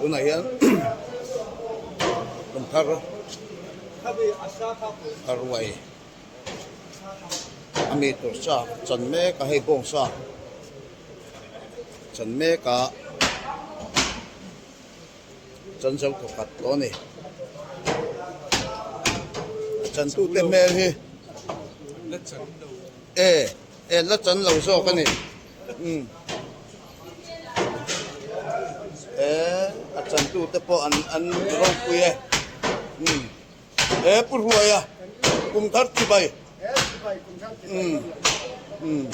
Tunah hian kumthar a ruai a mi tur sa chan mek a hei bawng sa chan mek a chan zo thawkhat tawh a ni a chantute hmel hi e e la chan lo zawk a ni umm e a chantute pawh an an ropui e umm e pu hruaia kum thar chibai umm umm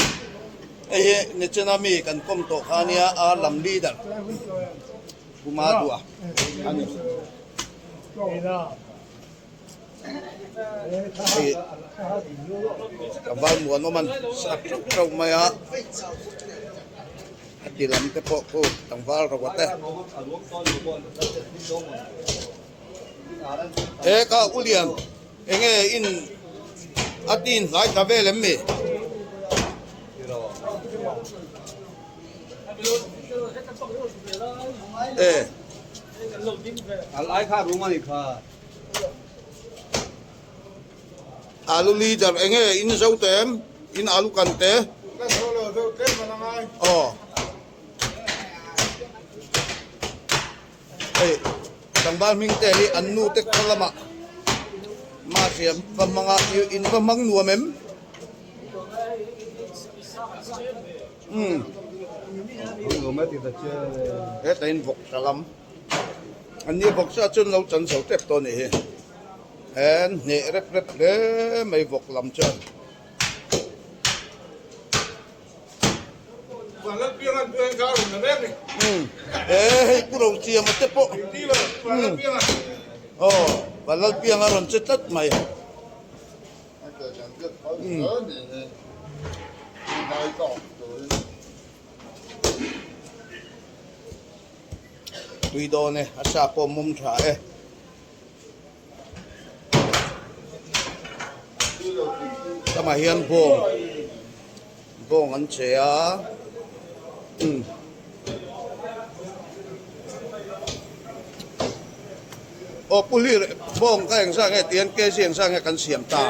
hei hi nichina mi kan kawm tawh kha ania a lam leader Puma duah a ni. Hei tlangval muanawm an sap teuh teuh mai a, a ti lam te pawh khu tlangval ro te. He kha u lian enge in a tin hlai ta vel em mi? E. Alu leader enge in zo te em in alu kan te aw hei tlangval hming te hi an nu te khaw lamah mahriam va hmang a in va hmang nuam em umm hetah in vawk tla lam. An ni vawk sa chuan lo chan chho tep tawh a nih hi. An hneh rep rep hle mai vawk lam chuan. Umm he hei pu Rochiama te pawh umm aw Vanlalpianga rawn che tlat mai. Umm. Tui dawn e, a sa pawh mum tha e. Lamah hian bawng bawng an che a umm aw pu hlir bawng ka engzah nge tih hian kg engzah nge kan siam ta.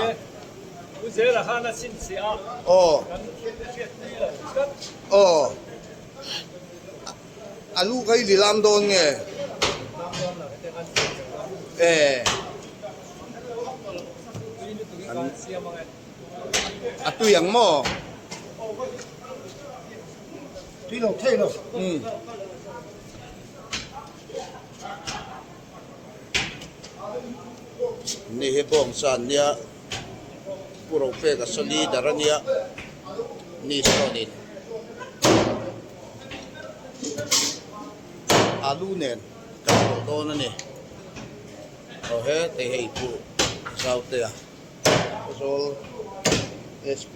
Pu Zela khan a chhinchhiah a aw kan hriat tui lo tlat. Aw. A lu ka i lilam dawn nge? E. A tui ang maw? Tui lo thei lo. Umm. Ni hi bawng sa an nia. Pu Ropeka sa leader a nia. Ni sawnin. Alu nen kan pawlh dawn a ni. Aw hetei hei pu Zautea Khawzawl SP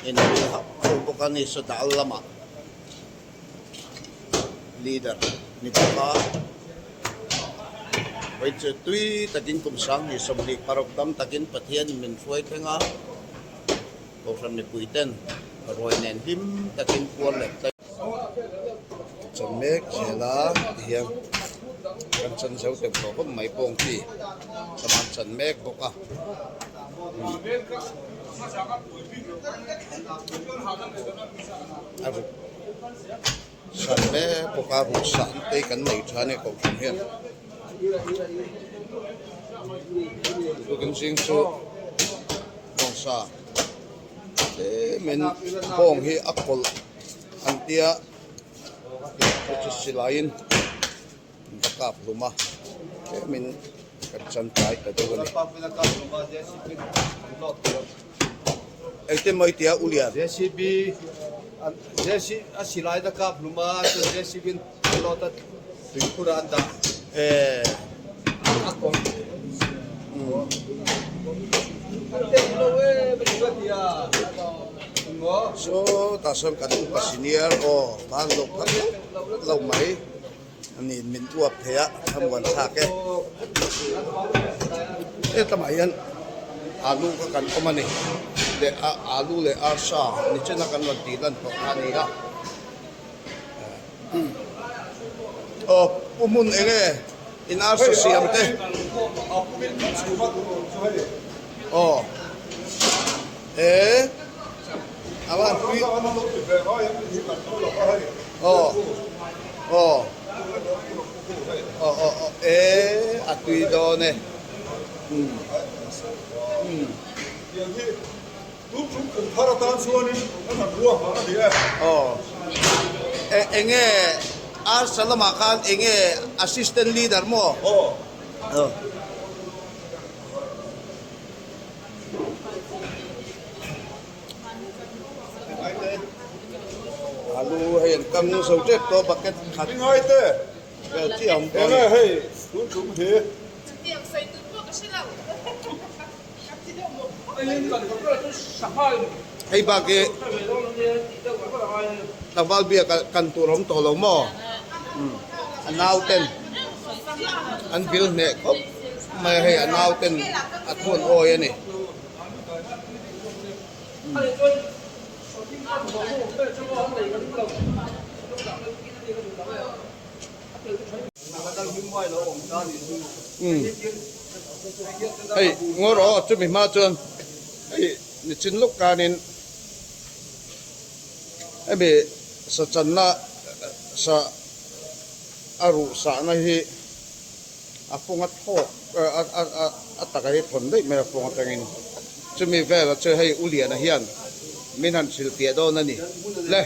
in ho bawk a ni Sadal lamah leader ni bawk a. Vawi chu tui takin kum 2026 dam takin Pathianin min hruai thleng a. Kohhran mipui ten ruai nen hlim takin puar leh tlaih chan mek zel a tihian kan chan zo teuh tawh khawp mai pawng chi saman chan mek bawk a. A ruk san mek bawk a ruk san te kan nei tha a ni kohhran hian tukin zing chu. Bawngsa tlemin bawng hi a kawlh an tia chu chu silaiin an va kap hlum a tlemin kan chan tlai ta deuh a ni. Engtin maw i tia u Lian? JCB a silaiin a kap hlum a chuan JCB in lawt a tuikhur ah an dah. Eh. A kawlh. Saw tah sawn kan upa senior aw van lo phak lo mai ani min uap thei a thlamuan thlak e hetlama hian alu kha kan awm a ni leh a alu leh arsa ni chena kan rawn tih lan tawh kha a ni a. Aw pu hmun eng nge in arsa siam te. Aw e a van pui aw aw aw aw aw e a tui dawn e umm umm. Tun tum kum thar atan chuanin kan han ruah hmang a ni e. Aw. E enge Arsa lamah khan enge assistant leader maw? Aw. Aw. Alu hei an kang zo tep tawh bucket khat. Ni ngai te. Vel chi a awm tawh a ni. Enge hei tun tum hi. Chutiang sawi tur pawh ka hre lo. Hei bak hi tlangval biak ah kan tur awm tawh lo maw? A nau ten an vil hneh khawp mai a hei a nau ten a thawn awi a ni. Hei ngaw rawh aw chumi hma chuan hei nichin lawk kanin hemi sa channa sa a ruh sahna hi a fawng a thlawk a taka hi thawn daih mai a fawng atangin chumi velah chu hei u Liana hian min han hrilhfiah dawn a ni le.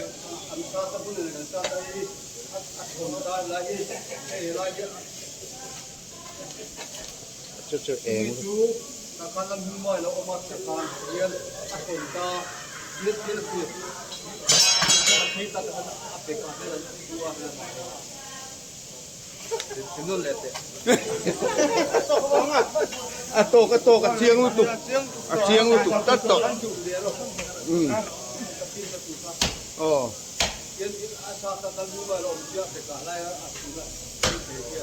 Chu chu eng A tawk a tawk a chiang lutuk a chiang lutuk tlat tawh umm aw.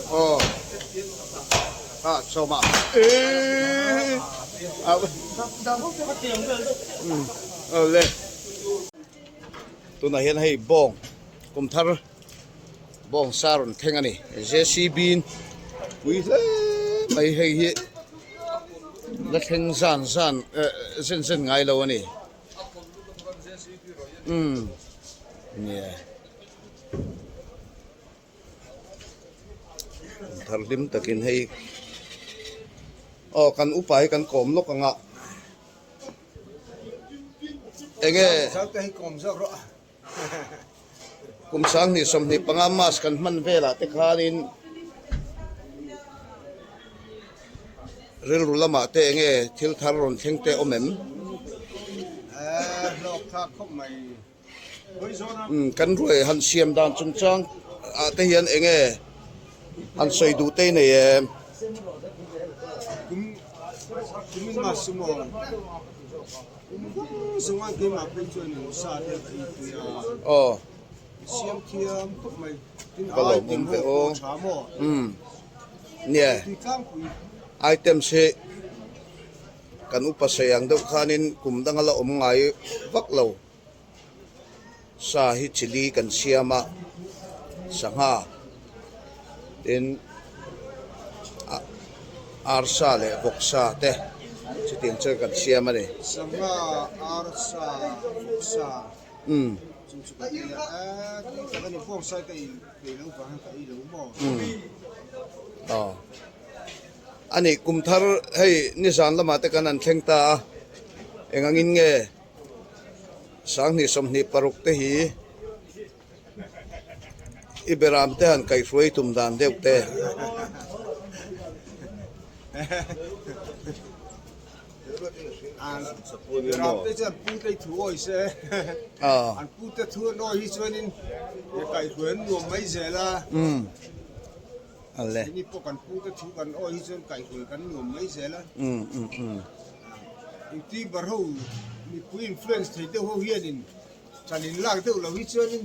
Aw ah sawma eee umm awle tunah hian hei bawng kum thar bawng sa rawn thleng a ni JCB in pui hle mai hei hi la thleng zan zan eh zen zen ngai lo a ni. Umm nia thar hlim takin hei aw kan upa hi kan kawm lawk ang a enge kum 20 25 mask kan hman velah te khanin Rilru lamah te enge thil thar rawn thleng te awm em? Umm kan ruai han siam dan chungchang ah te hian enge han sawi duh te i nei em? Aw. Ka lawm awm ve aw. Umm. Nia, items hi kan upa sawi ang deuh khanin kum danga la awm ngai vak lo. Sa hi chili kan siam a, sangha tin arsa leh vawksa te chutiang chu kan siam a ni. Sangha, arsa, vawksa chu chu ka ti a, tui tak a ni bawngsa hi ka ei. A nih kum thar hei nizan lamah te kan han thleng ta a, eng angin nge 2026 te hi i beram te han kaihhruai tum dan deuh te. Ram te chuan pu te thu awi se an pu te thu an awi hi chuanin kaihhruai an nuam mai zel a keini pawh kan pu te thu kan awi hi chuan kaihhruai kan nuam mai zel a engti bar ho mipui influence thei deuh ho hianin ṭan in lak deuh lo hi chuanin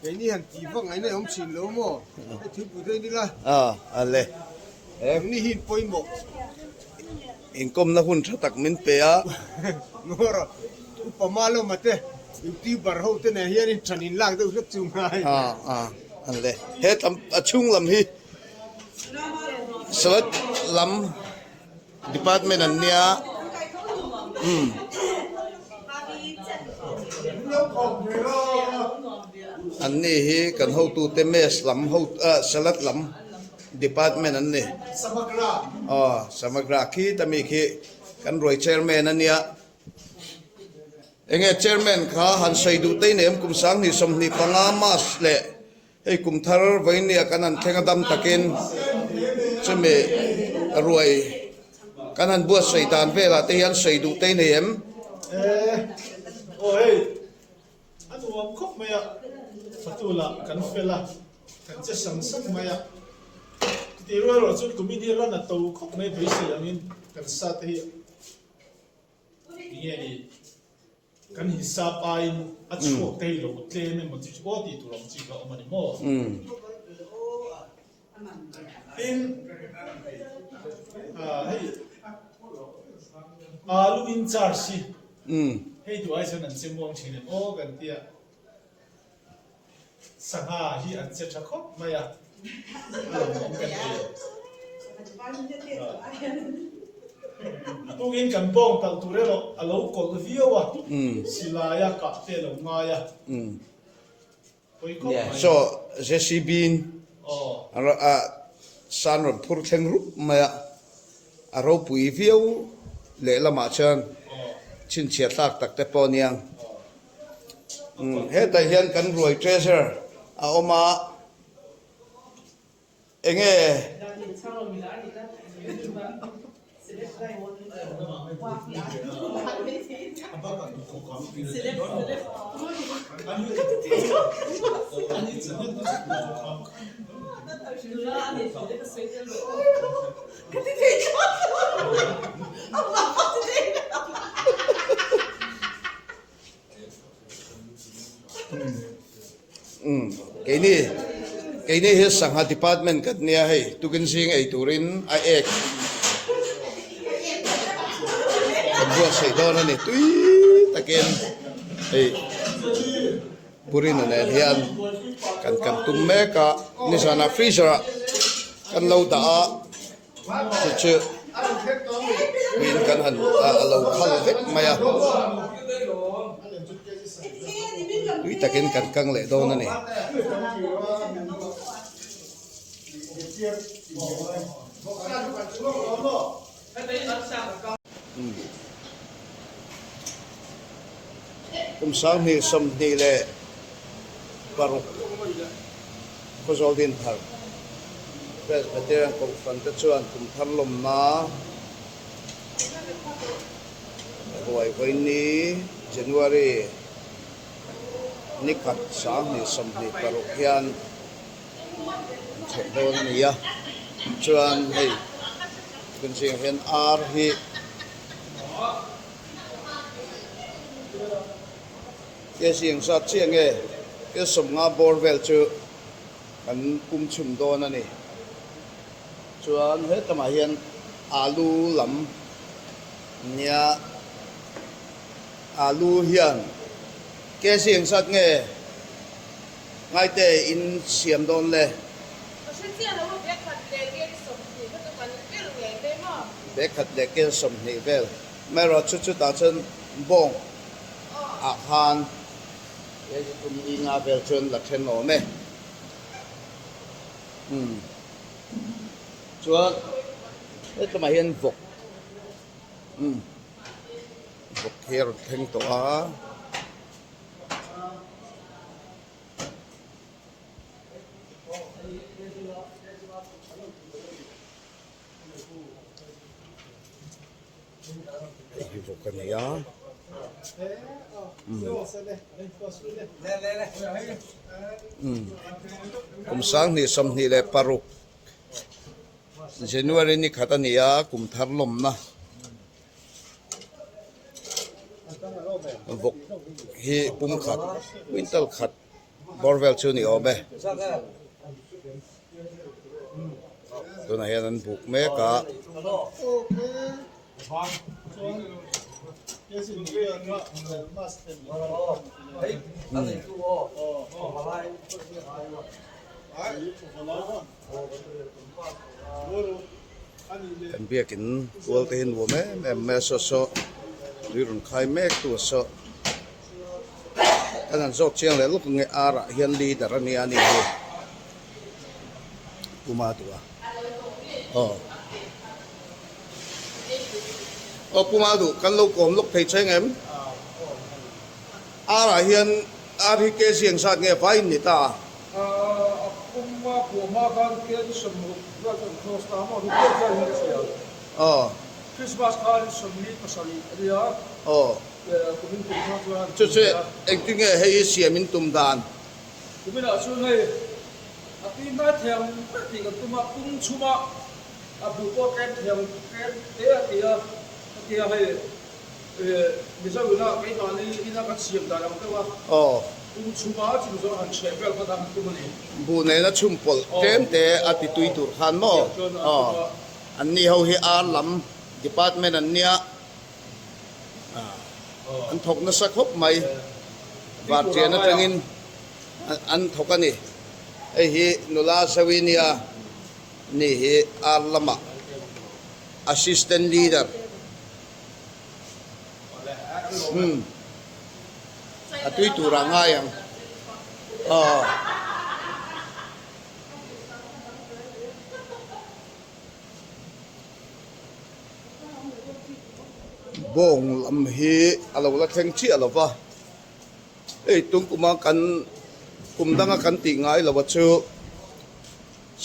keini han tih vak ngaihna awm thin lo maw hei thingpui te nila engni hi pawimawh. Inkawmna hun tha tak min pe a. Ngawr upa Malawma te YouTuber ho te nen hian in than in lak deuh hlek chu ngai. An le he tam a chhung lam hi salad lam department an nia umm. An ni hi kan hotute mess lam ho ah salad lam department an ni. Aw samagra khi ta mi khi kan ruai chairman a nia. Enge chairman kha han sawi duh tei nem kum 20 25 March leh hei kum thar vawinia kan han thleng a dam takin chumi ruai kan han buatsaih dan velah te hian sawi duh tei nei em? Aw hei a nuam khawp mai a, fatu lah kan fel a, kan che sang sang mai a, chutih rual erawh chuan kumin hi ran a to khawp mai beisei angin kan sa te hi Tinge ni kan hisap aiin a chhuak te hi lo tlem emaw chi chu aw tih tur ang chi kha a awm a ni maw? Tin, hei alu in charge hi hei duh ai chuan an che muang thin em aw kan tia. Sangha hi an che tha khawp mai a, a lawmawm kan ti. Tukin kan bawng talh tur erawh a lo kawlh viau a, silai a kah te a lo ngai a, pawi khawp mai. Saw JCB in a san rawn phur thleng rup mai a, a ropui viau lehlamah chuan chhinchhiah tlak tak te pawh a nia. Hetah hian kan ruai treasure a awm a, enge Keini keini hi sangha department kan nia hei tukin zing ei turin a ek kan buatsaih dawn a ni tui takin hei purina nen hian kan kan tum mek a nizanah freezer ah kan lo dah a. Chu chu tuiin kan han a lo khal vek mai a, tui takin kan kang leh dawn a ni. Kum 2026 Khawzawl Dinthar Presbyterian Kohhran te chuan kum thar lawmna ruai vawiini January nikhat 2026 hian an chhawp dawn a ni a, chuan hei kan zingah hian ar hi Kc eng zat chiah nge kil 50 bawr vel chu kan pum chhun dawn a ni. Chuan hetlangah hian alu lam nia alu hian kc eng zat nge ngaite in siam dawn le? Ka hre chiah lo a, bag khat leh kel 20 kha chu kan vel ngei mai maw? Bag khat leh kel 20 vel. Amaherawhchu chutah chuan bawng ah khan kg tum li nga vel chuan la then awm e. Umm chuan hetlangah hian vawk umm vawk hi a rawn thleng tawh a. Hei hi vawk a ni a umm kum 2026 January ni khat a ni a kum thar lawmna vawk hi pum khat quintal khat bawr vel chu ni awm e. Tunah hian an buk mek a. Kan biakin kual te hi nuam em em mai a saw saw tui rawn khai mek tu a saw kan han zawk chiang leh lawk ange ar ah hian leader a nia a ni hi puma duh a aw aw puma duh kan lo kawm lawk thei che ngem ar ah hian ar hi kg engzat nge vai in ni ta a. A puma phuah hma khan kg 60 vel chu an cross ta maw rupia vel hian ka hria. Aw. Christmas khan 47 a nia. Aw. Kumin kum thar chuan Chu chu engtin nge hei hi siam in tum dan? Kuminah chuan hei a tui hnai thei ang ber tih kan tum a, pum chhuma a buh pawh tlem thei ang tlem te a ti a, hetia hei Mizo ina keimahni ina kan siam dan ang deuh a, pum chhuma chum zawh han chheh vel kha dan tum a ni. Buh nena chhum pawlh tlem te a ti tui tur khan maw? Aw, anni ho hi ar lam department an nia. An thawk nasa khawp mai. Vartian atangin an thawk a ni. Hei hi nula Zawinia ni hi ar lama assistant leader umm a tui turah ngai ang aw. Bawng lam hi a lo la thleng chiah lo va, hei tum kuma kan kum danga kan tih ngai lo a chu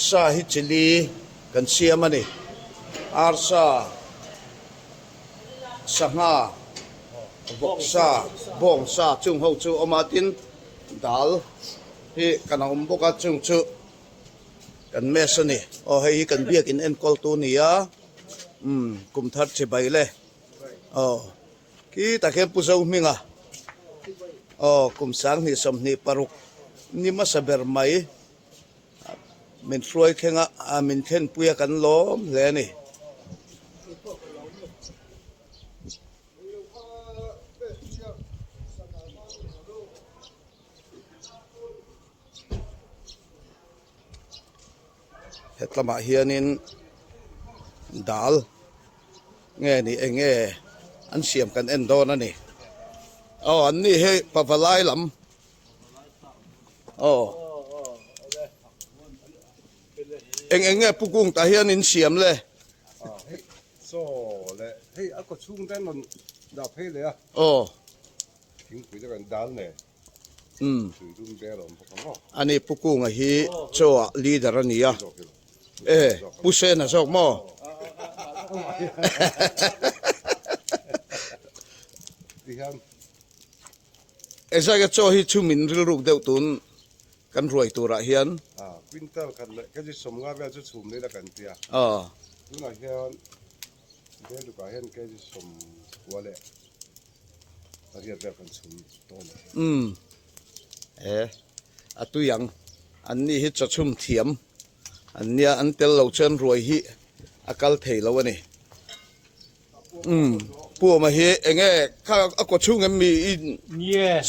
sa hi chili kan siam a ni, arsa, sangha, vawksa, bawngsa chung ho chu awm a tin dal hi kan awm bawk a chung chu. Kan mess a ni. Aw hei hi kan biakin enkawl tu a ni a, umm kum thar chi bai le. Aw khi tak hian Pu Zohminga aw kum 2026 ni hmasa ber mai min hruai thleng a, min thlenpui a kan lawm hle a ni. Hetlamah hianin dal nge ni eng nge an siam kan en dawn a ni aw an ni hei pavalai lam aw eng eng nge pu kung tah hian in siam le Chaw leh hei a kaw chhung te an rawn dah phei leh a aw thingpui te kan dal nen. Umm. Ani Pu Kunga hi chaw ah leader a ni a. E, Pu Sena zawk maw? Exact chaw hi chhum in rilruk deuh tun kan ruai turah hian. Quintal khat leh kg 50 vel chu chhum ni la kan tia. Tunah hian Beltukah hian kg 90 leh Pariat vel kan chhum tawn a. Umm e a tui ang an ni hi chaw chhum thiam an nia an tel lo chuan ruai hi a kal thei lo a ni. Umm Pu Awma hi eng nge kha a kaw chhung em mi i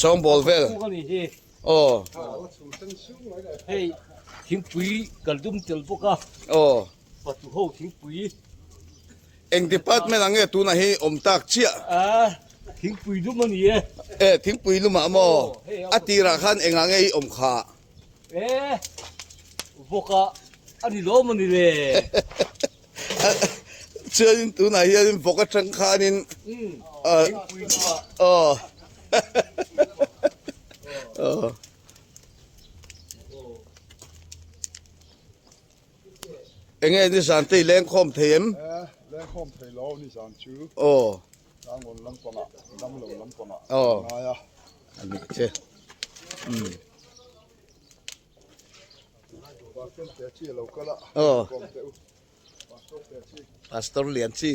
sawngbawl vel aw. Hei thingpui kan dum tel bawk a. Aw. Patu ho thingpui. Eng department ah nge tunah hi awm tak chiah? A, thingpui lum a ni e. E, thingpui lumah maw? A tirah khan engah nge i awm kha? E, vawkah a ni lawm a ni le. Chuanin tunah hianin vawk atang khanin Thingpui lumah. Aw. Aw. Enge nizan te i lengkhawm thei em? Eh, lengkhawm thei lo nizan chu. Aw. Tlangawn lampangah, damlo lampangah Aw. ngai a. A nih che. Umm. Pastor te chi a lo kal a. Aw. Kawm teh u. Pastor te chi. Pastor lian chi.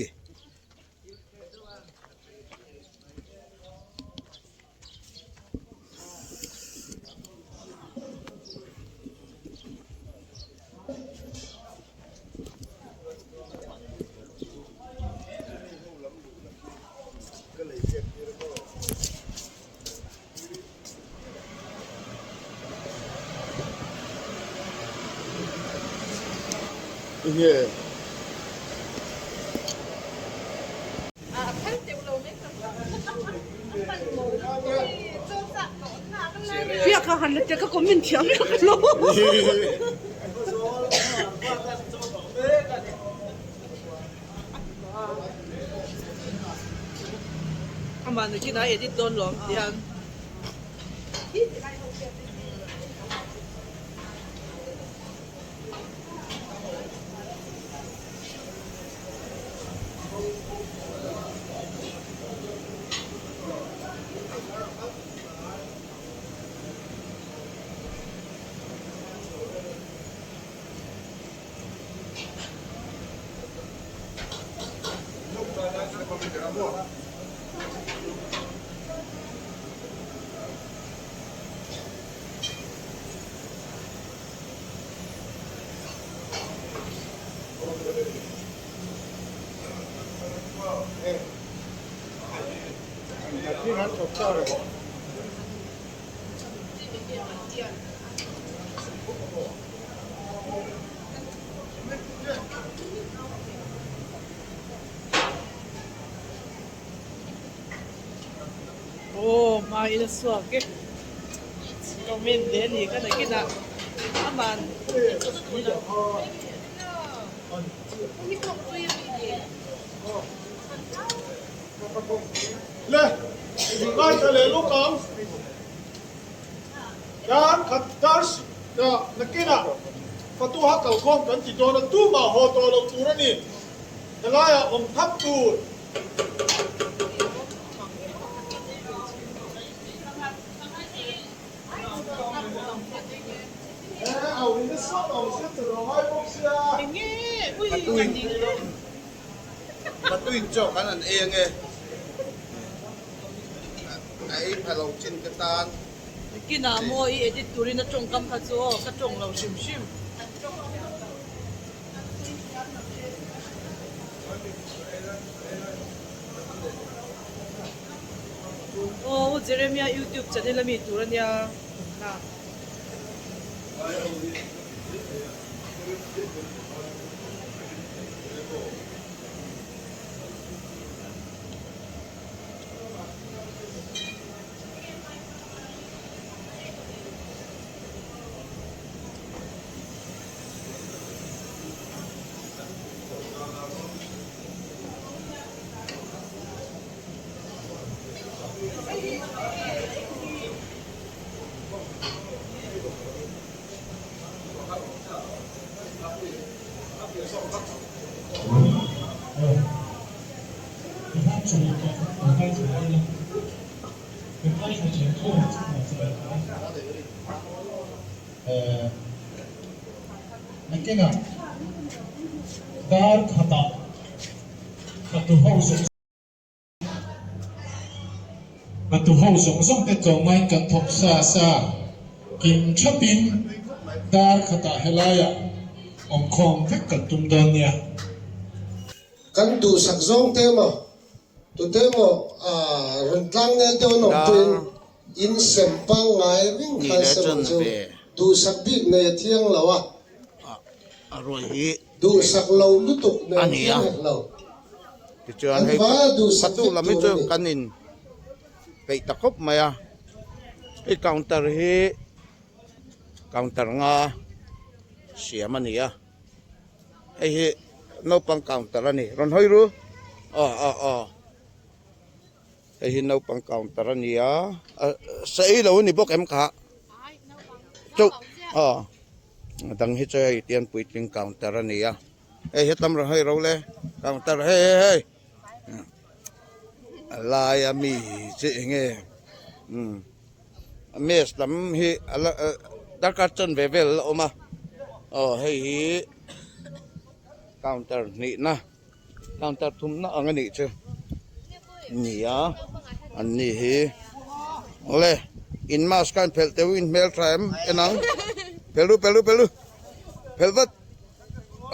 Enge? Fiak a han la tia ka comment thiam lak lo. Amah nakin a edit dawn lawm tiang. Aw hma in a chhuak e comment ve a ni ka nakinah aman Le ngaithla leh lawk ang dar khat dar nakinah Fatuha kalkhawm kan ti dawn a tumah haw tawh loh tur a ni helaiah awm thap tur. Patuin chaw kan han ei ange a ei pha lo chin te tan. Kinah maw i edit turin a tawngkam kha chu aw ka tawng lo hrim hrim. Aw u Jeremia youtube channel a mi tur a nia na. Nakinah dar khatah fatu ho zawng fatu ho zawng zawng te tlawmngaiin kan thawk sa sa kim thapin dar khatah helaiah awmkhawm vek kan tum dawn nia. Kan duhsak zawng te emaw tute emaw rawn tlang nel deuh an awm pawhin In sem pangngai reng khan sem ang chu duhsak bik nei a thiang lo a, duhsak lo lutuk nei a thiang hek lo. Tichuan An hei vaia duhsak fatu vek lam hi tur chu a ni. kan in peih ta khawp mai a, hei counter hi counter nga siam a ni a, hei hi naupang counter a ni rawn hawi ru aw aw aw. Hei hi naupang counter a ni a sa ei lo a ni bawk em kha chu aw a dang hi chu hei tian puitling counter a ni a hei hetam rawh hei ro le counter hei hei hei a laia mi chu eng nge umm mess lam hi a la darkar chanve vel a la awm a aw hei hi counter hnihna. Counter thumna ang a nih chu nia an ni hi awle in mask khan phelh teuh in hmel tha em en ang phelh ru phelh ru phelh ru phelh vat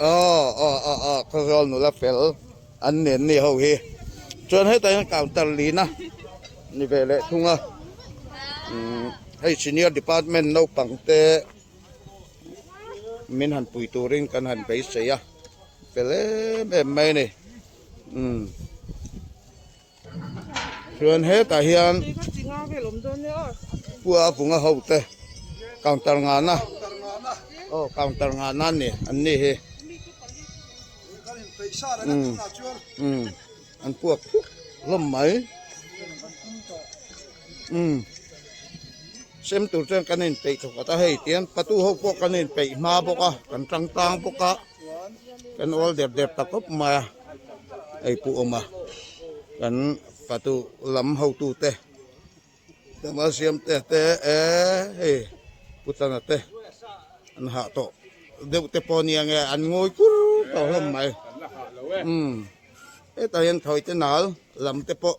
aw aw aw aw khawzawl nula fel an nen ni ho hi chuan hetah hian counter lin a ni ve leh thung a umm hei senior department naupang te min han pui turin kan han beisei a. fel em em mai a ni umm chuan hetah hian pua vunga ho te counter ngana aw counter ngana a ni an ni hi umm umm an puak phup hlawm mai umm sem tur chuan kan inpeih thawkhat a hei tian patu ho pawh kan inpeih hma bawk a kan tang tlang bawk a kan awl dep dep ta khawp mai a hei pu awm a kan patu lam hotu te tlangval siam te te eh hei pu tana te an hah tawh deuh te pawh nia nge an ngawi kur tawh hlawm mai umm hetah hian thawi te nal lam te pawh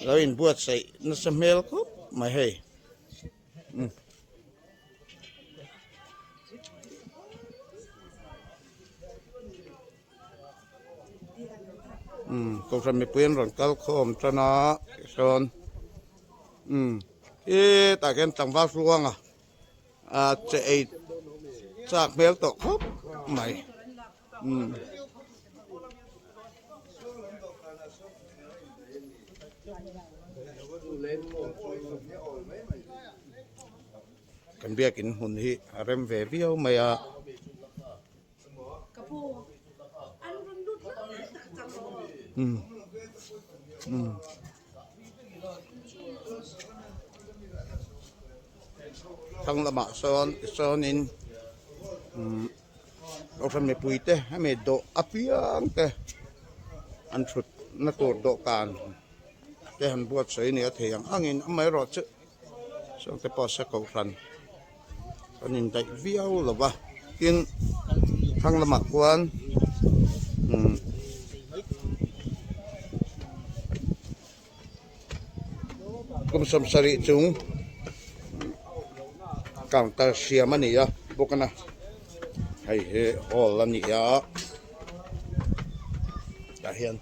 lo inbuatsaih nasa hmel khawp mai hei umm. Umm kohhran mipui an rawn kal khawm tan a sawn umm hetah khian tlangval hruanga a che ei chak hmel tawh khawp mai umm. Kan biakin hmun hi a rem ve viau mai a. Thlang lamah sawn sawnin umm kohhran mipui te hemi dawh apiang te an thut na tur dawhkan te han buatsaih a ni a thei ang angin amaherawhchu sawngte pawh se kohhran. Kan indaih viau lo va tin thlang lamah khuan umm kum 70 chung counter siam a ni a bawk a na hei hi hall a ni a tah hian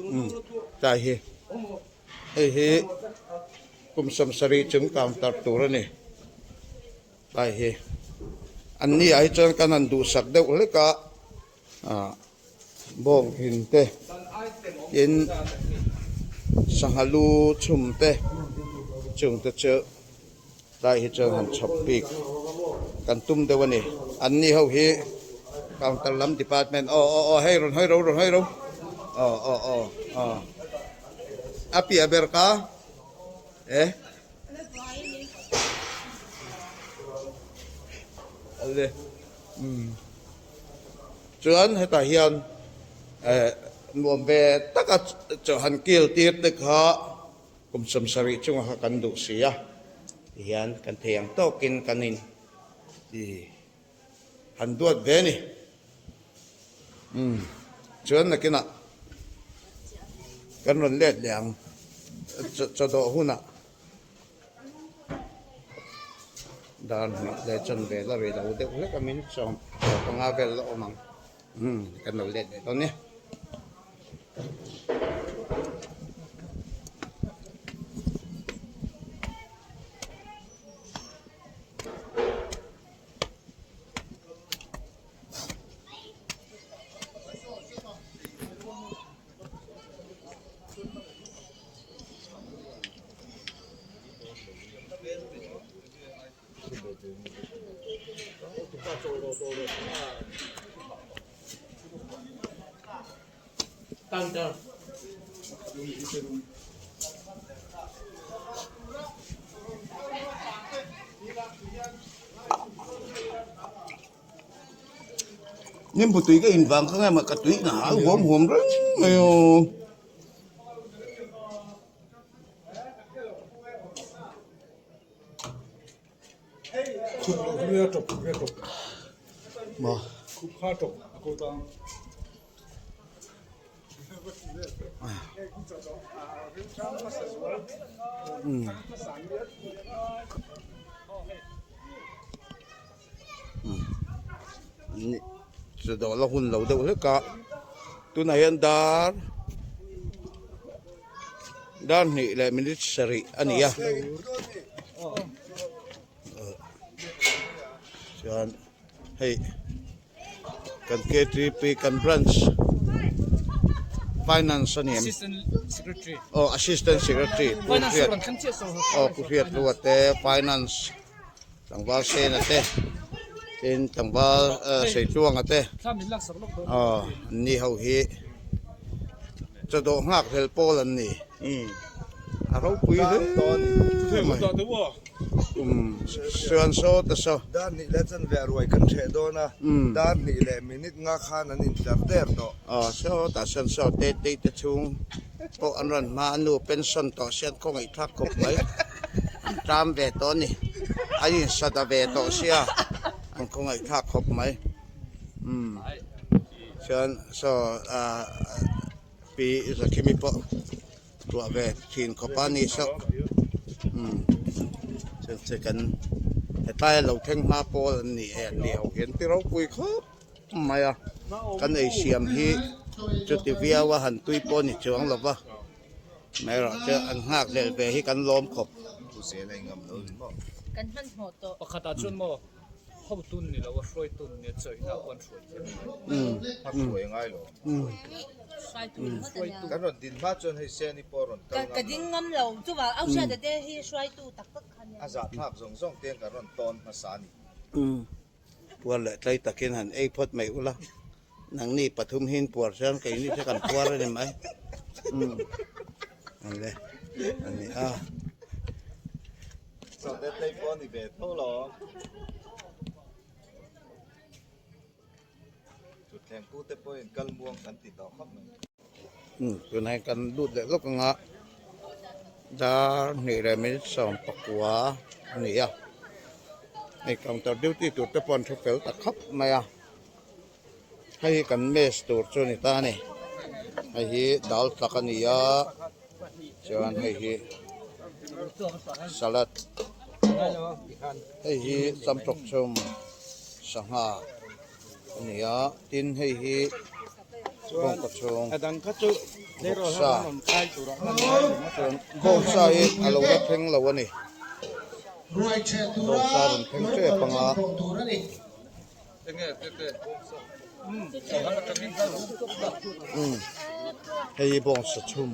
umm tlai hi. Hei hi kum 70 chung counter tur a ni. Tlai hi an ni ah hi chuan kan han duhsak deuh hlek a, ah bawng hin te tin sangha lu chhum te chung te chu tlai hi chuan han chhawp bik kan tum deuh a ni. An ni ho hi counter lam department aw aw aw hei rawn hawi ro rawn hawi ro aw aw aw aw. A piah ber ka e ale umm chuan hetah hian eh nuam ve taka chaw han kil tir te kha kum 70 chungah kha kan duh si a tihian kan thei ang tawkin kan in ti. Han duat ve ni. Umm chuan nakinah kan rawn let leh ang chawdawh hunah dar hnih leh chawn ve la rih lo deuh hlek a min chaw panga vel la awm ang umm kan lo let leh dawn nia. Nimbu tui ka in vang kha nge mah ka tui na hal huam huam reng mai aw. Maw. Chu dawh la hun lo deuh hlek a tunah hian dar dar hnih leh minute sarih a ni a chuan hei. Kan KTP kan branch finance a ni em? Assistant Secretary. Aw Assistant Secretary Pu Hriat aw Pu Hriat Hlua te finance tlangval Sena te tin tlangval Seitluanga te aw an ni ho hi chawdawh nghak hlel pawl an ni a ropui hle mai. Um chuan saw ta saw. Dar hnih leh chanve ruai kan hreh dawn a, dar hnih leh minute nga khan an intlar der tawh. Aw saw tah sawn saw te tei te chhung pawh an rawn hma a nu pension tawh sian khawngaih thlak khawp mai an ṭam ve tawh a ni an insada ve tawh sia an khawngaih thlak khawp mai um chuan saw ah pi Zakhimi pawh. Tuah ve thin khawp a ni saw umm chu chu kan hetlai a lo thleng hma pawl an ni e an ni ho hian ti ropui khawp mai a kan ei siam hi chuti viau a han tui pawh a ni chuang lo va amaherawh chu an nghak hlel ve hi kan lawm khawp. Pakhatah chuan maw hotun ni lo a hruaitun nia chawihna pawh an hruai thiam A hruai ngai lo. Kan rawn din hma chuan hei Seni pawh a rawn kal ngam lo. Ka ding ngam lo. Chuvang au hriat te hi hruaitu tak tak kha nia. A zahthlak zawng zawng te kan rawn tawn hmasa a ni. Puar leh tlai takin han ei phawt mai ula. Nangni pathum hi in puar chuan keini chu kan puar a ni mai. Awle a ni a. Sawte tlei pawh a ni ve tho lo. Thutthleng pute pawhin kal muang kan ti tawh khawp mai. Tunah hian kan lut leh lawk ang a, dar hnih leh minute 19 a ni a, hei counter duty tur te pawh an thu fel ta khawp mai a, hei hi kan mess tur chu a ni ta a ni, hei hi dal tlak a ni a, chuan hei hi salad hei hi samtawk chhum sangha a ni a tin hei hi bawngkaw chhung vawksa chuan bawngsa hi a lo la thleng lo a ni bawngsa a rawn thleng tep ang a. Hei hi bawngsa chhum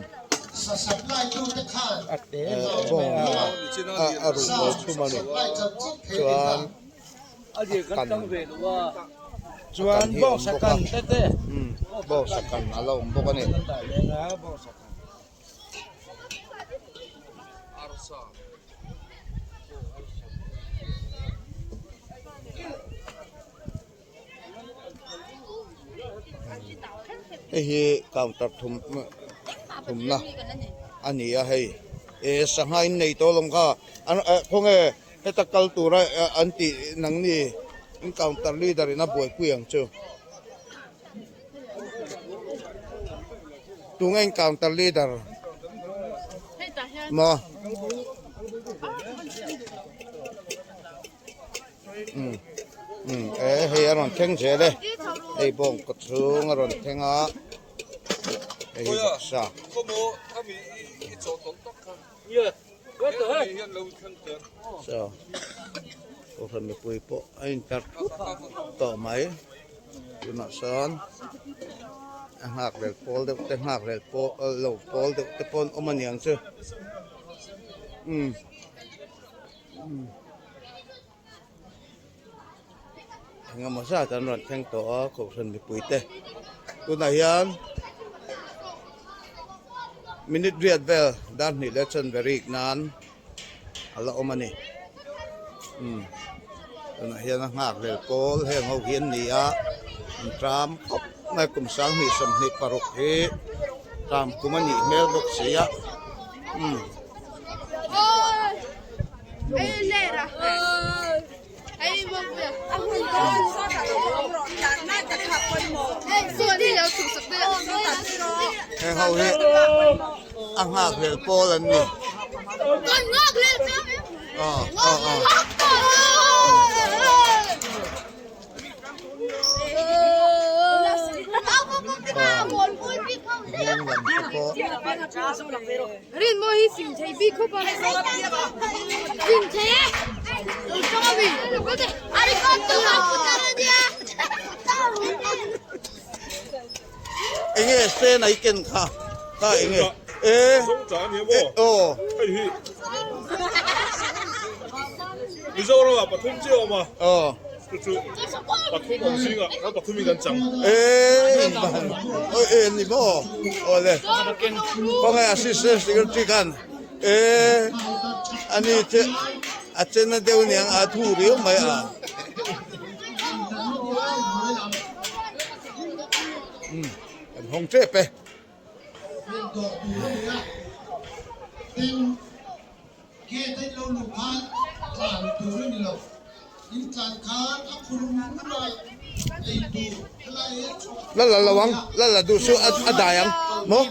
bawng a ruhkawl chhum a ni chuan a kan a kan hi a awm bawk a bawngsa kan a la awm bawk a ni. Hei hi counter thum thumna a ni a hei eh sangha in nei tawh alawm kha khawnge heta kal tura an tih nangni in counter leader in a buaipui ang chu. Tunge in counter leader maw? Um um e hei a rawn thleng zel e hei bawng kaw chhung a rawn thleng a hei hi vawksa. Saw kohhran mipui pawh a intlar thup tawh mai tunah sawn a nghak lel pawl deuh te nghak lel pawl lo pawl deuh te pawh an awm a niang chu umm umm engemaw zat an rawn thleng tawh a kohhran mipui te tunah hian minute riat vel dar hnih leh chanve rik nan a la awm a ni umm tunah hian a nghak hlel pawl heng ho hi an ni a an tram khawp mai kum 2026 hi tram kum a nih hmel bawk si a umm. Heng ho hi a nghak hlel pawl an ni. Aw aw aw. Hnung lam te pawh. Enge sen a i ken kha kha enge e aw. Hei hi Mizoram ah pathum chiah a awm a aw chu chu pathum awm zingah kan pathum in kan chang e inban aw e ni maw aw le khawnge assistant secretary khan e ani che a chena deuh niang a thu riau mai a. Umm kan hawng tep e. La la lo ang la la duh chu a dai ang maw.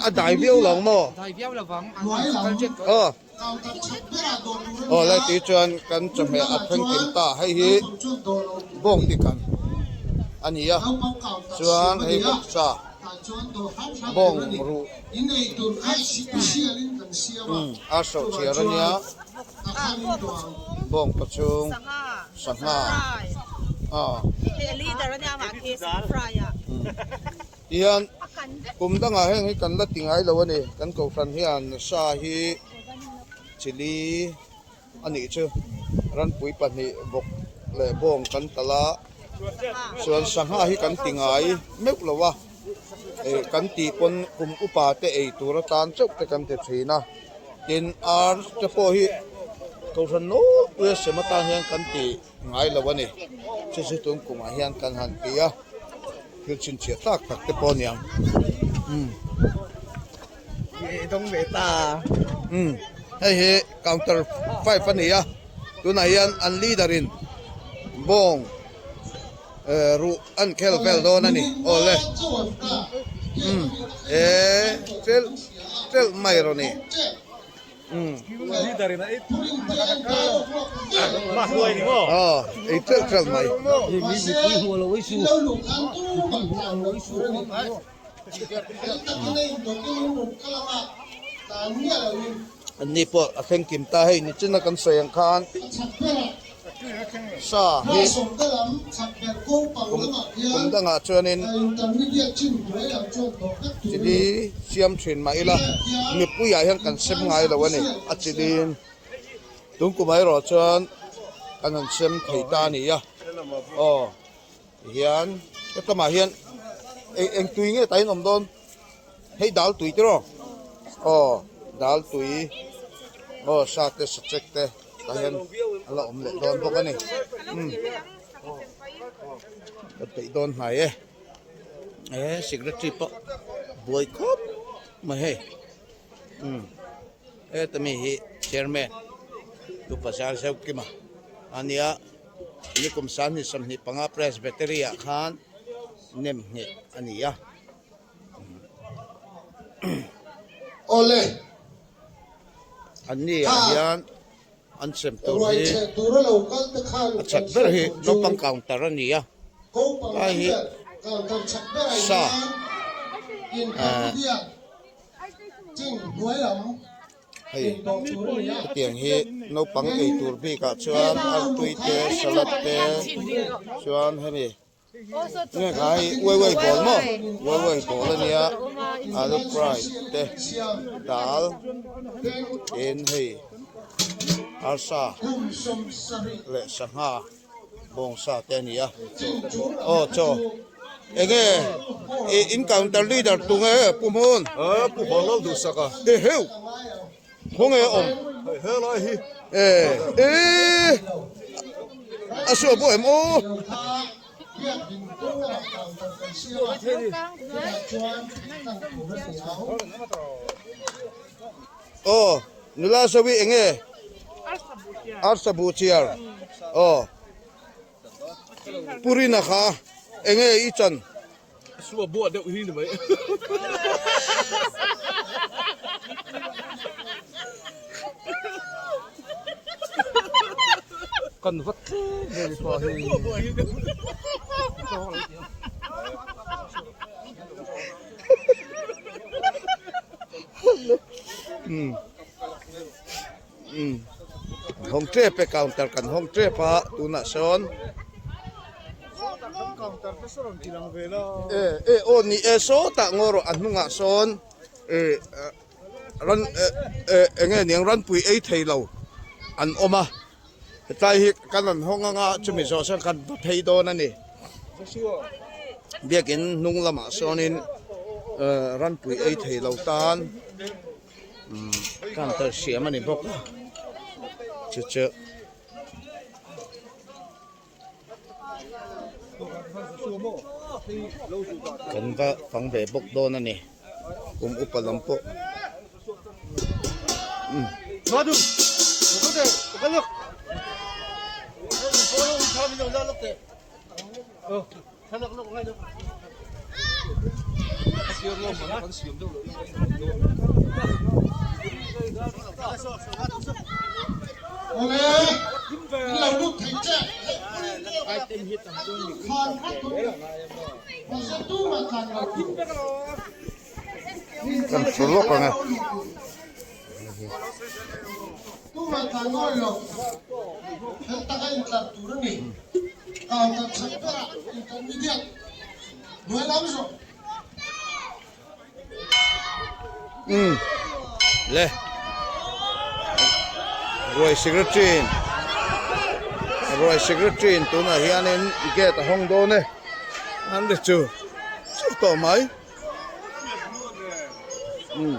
A dai viau lo ang maw. Aw. Aw lai tih chuan kan chawhmeh a thleng kim ta hei hi bawng tikan a ni a chuan hei vawksa bawng ruh umm a sawh chhiar a nia bawng pachhung sangha aw. Tihian kum dangah heng hi kan la ti ngai lo a ni. Kan kohhran hian sa hi chili a nih chu ranpui pahnih bawk leh bawng kan talh a, chuan sangha hi kan ti ngai meuh lo a, eh kan tih pawn kum upa te ei tur atan chauh te kan ti thin a, tin ar te pawh hi kohhran nawlpui a sem atan hian kan ti. Ngai lo a ni. Chu chu tun kumah hian kan han ti a, thil chhinchhiah tlak tak te pawh a ni ang. Umm. Umm hei hi counter five a ni a, tunah hian an leader in bawng eh ruh an khel vel dawn a ni. Awle. Umm eh tel tel mai erawh a ni. Ei ṭeuh ṭeuh mai. Anni pawh a thleng kim ta hei nichina kan sawi ang khan sa hi kum dangah chuanin chili siam thin mah ila mipuiah hian kan sem ngai lo a ni a chiliin tun kumah erawh chuan kan han sem thei ta a ni a aw tihian hetlama hian eng tui nge tah hian awm dawn. Hei dal tui tiraw aw dal tui aw sa te sachek te tah hian a la awm leh dawn bawk a ni umm ka peih dawn hnai e he secretary pawh buai khawp mai hei umm heta mi hi chairman tu pasal zeuh kima a nia nikum sanghnih 25 presbytery ah khan nem ngheh a ni a. Awle. An ni ah hian an sem tur hi a chak ber hi naupang counter a ni a lai hi sa eh hei hetiang hi naupang ei tur bik ah chuan artui te salad te chuan hemi. Nge kha hei uai uai bawl maw uai uai bawl a nia alu fry te dal tin hei arsa leh sangha bawngsa te a ni a aw chaw enge ih in counter leader tunge pu hmun pu Vanlal duhsak a eheu. Khawnge a awm? Hei helai hi. E e a suah pawh em aw. Aw nula sawi enge? Arsa buhchiar. Aw Purina kha enge i chan? Sua buah deuh hi ni mai. Kan vat tlem ve ni pa hi. Um um hawng tep e counter kan hawng tep a tunah sawn. E e aw ni e sawtah ngaw rawh a hnungah sawn e ran e eng nge niang ranpui ei thei lo an awm a hetlai hi kan rawn hawng anga chumi zawh chuan kan va phei dawn a ni biakin hnung lamah sawnin ranpui ei thei lo tan counter siam a ni bawk a chu chu. Kan va fang ve bawk dawn a ni kum upa lam pawh umm. Kan thu lawk ang e. Umm le ruai secretary in ruai secretary in tunah hianin gate a hawng dawn e an ri chu chu tawh mai. Umm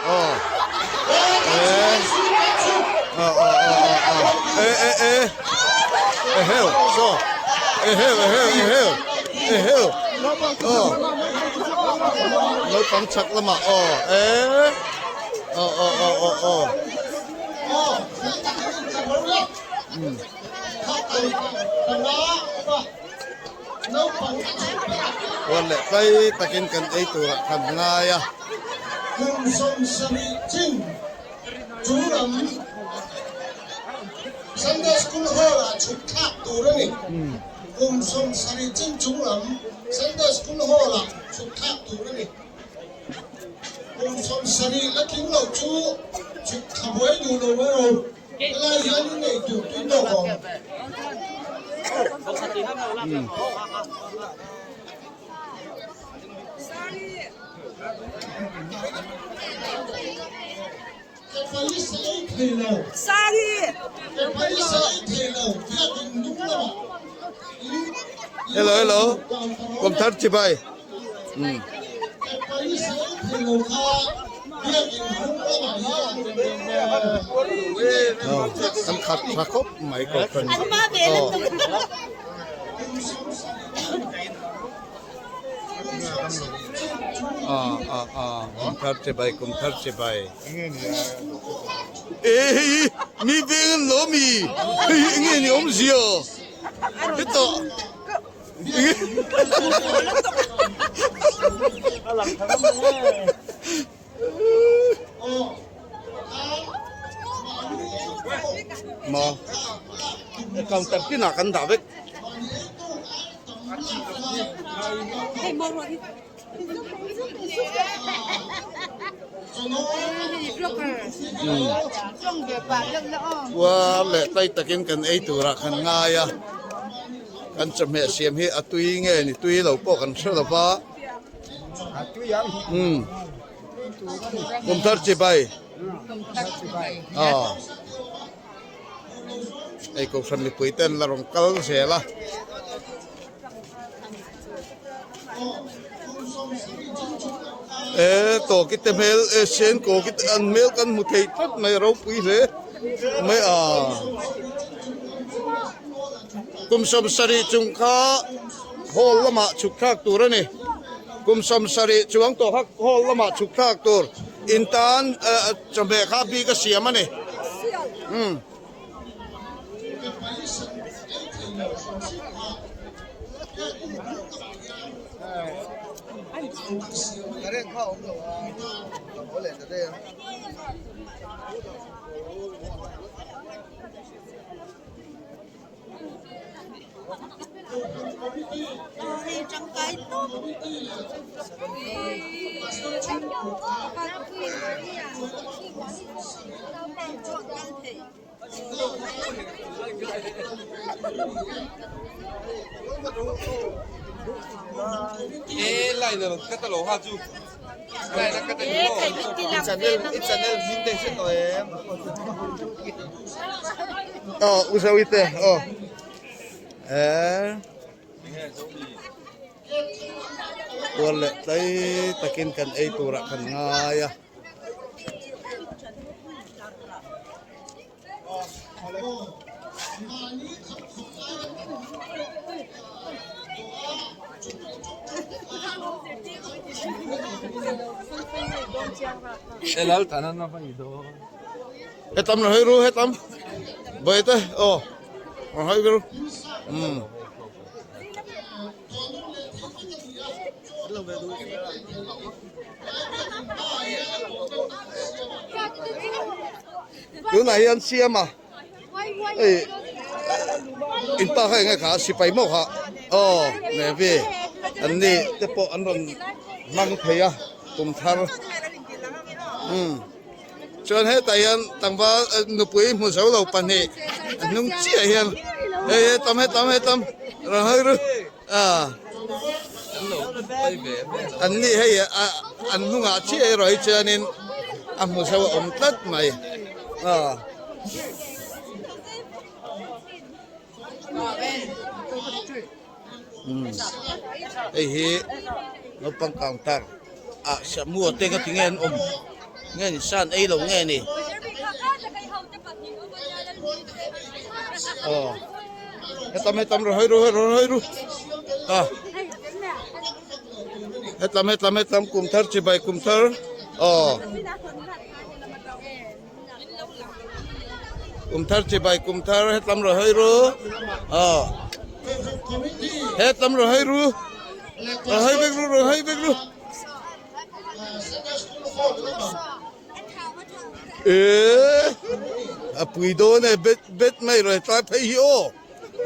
aw eh aw aw aw aw aw eh eh eh eheu saw eheu eheu eheu eheu aw naupang chhak lamah aw eh aw aw aw aw aw umm. Huan leh tlai takin kan ei turah kan ngai a. Kum 70 chin chung lam Sunday School Hall-ah chhuk thlak tur a ni. Kum 70 chin chung lam Sunday School Hall-ah chhuk thlak tur a ni. Kum 70 la tling lo chu chhuk thla buai duh lo mai rawh. Helai hian i nei tur tui tawk awm. Hello hello Kumthar chibai. An khat tha khawp mai kohhran aw a a kumthar chibai kumthar chibai e hei mi veng an lo mi hei enge ni awmzia hetah. Maw counter tinah kan dah vek. Kua leh tlai takin kan ei turah kan ngai a, kan chawhmeh siam hi a tui nge ni tui lo pawh kan hre lo va. Umm Kumthar chibai aw hei kohhran mipui ten la rawn kal zel a. E tawki te hmel e sen kawki te an hmel kan hmu thei tlat mai a ropui hle mai a kum 70 chung kha hall lamah chhuk thlak tur a ni kum 70 chuang tawh kha hall lamah chhuk thlak tur in tan chawhmeh kha bik a siam a ni umm. Aw u Zoe te aw eh Puar leh tlai takin kan ei turah kan ngai a. Hetam la hawi ru hetam Bawihte aw rawn hawi ru umm. Tunah hian siam a hei in pa kha eng nge kha sipai maw kha aw navy an ni te pawh an rawn hmang thei a kum thar umm. Chuan hetah hian tlangval nupui hmu zo lo pahnih a hnung chiah hian hei hetam hetam hetam rawn hawi ru a an ni hei a an hnungah chiah erawh hi chuanin a hmu zo a awm tlat mai a. Hei hi naupang counter ah samua te ka ti nge an awm nge ni san ei lo nge ni aw hetam hetam rawn hawi ru rawn hawi ru a hetam hetam hetam kum thar chibai kum thar aw. Kum thar chibai kum thar hetlam rawn hawi ru aw hetlam rawn hawi ru rawn hawi vek ru rawn hawi vek ru eee a pui dawn e bet bet mai rawn tlai phei hi aw